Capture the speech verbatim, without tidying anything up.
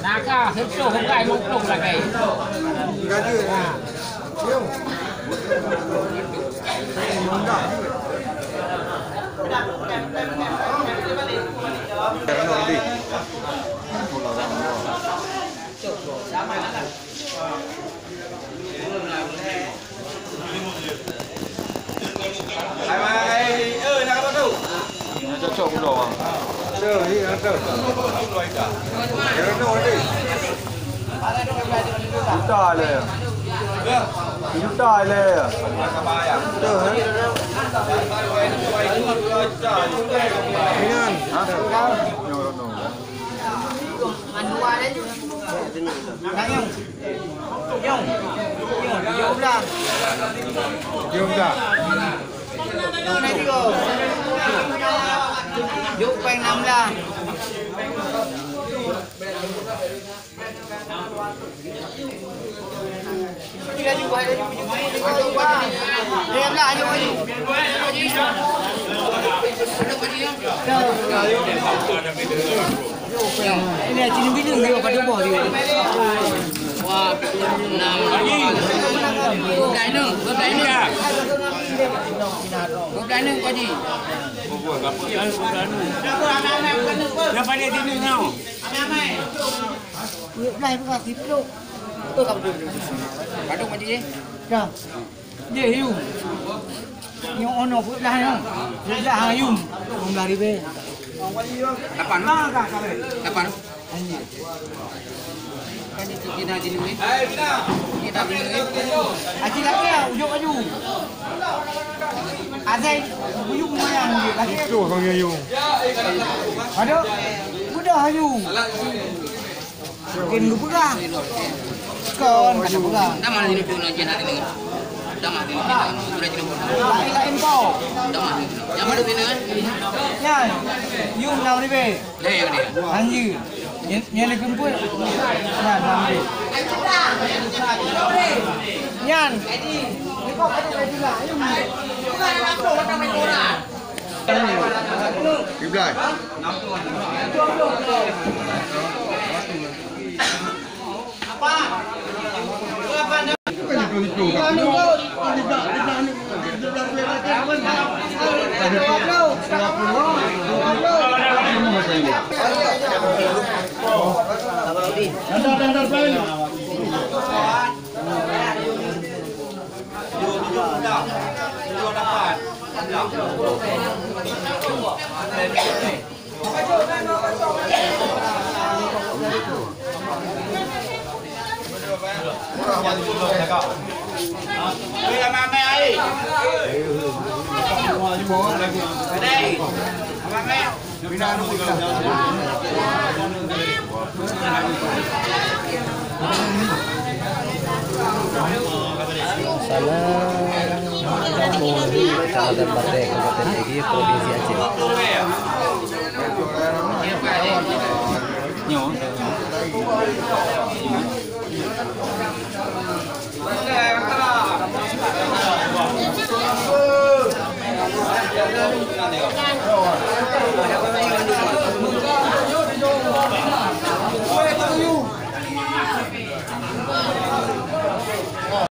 Naka, seutoh, bukai, muplong lagèe. Juta le. Juta le. Tuh, eh. Ringan. Hah? Jom dah. Jok pèng enam belas. Padum Pak Haji? Jih yum. Nyoe ono peuet blah nyoe. Peuet blah yum. Lima belas ribèe. Lapan. Lapan. Kan itu kita di negeri. Kita di negeri. Haji lagi ya, ujuk aju. Azai, buyuk lumayan dia. Lagi. Itu Bang Yayu. Ada? Udah ayu. Mungkin geupeugah. Kon, ka geupeugah. Dah mana sini pun, jangan hati ni. Dah mana sini pun, sudah sini pun. Lain-lain kau. Dah mana sini? Yang mana sini, kan? Nyan. Yum enam ribèe. Dah, yang mana? Hanji. Nyan, nyan di kumpul. Nyan, enam ribèe. Nyan. Iblai. Salam. Kampung Leuhu, Kecamatan Batée, Kabupaten Pidie, Provinsi Aceh.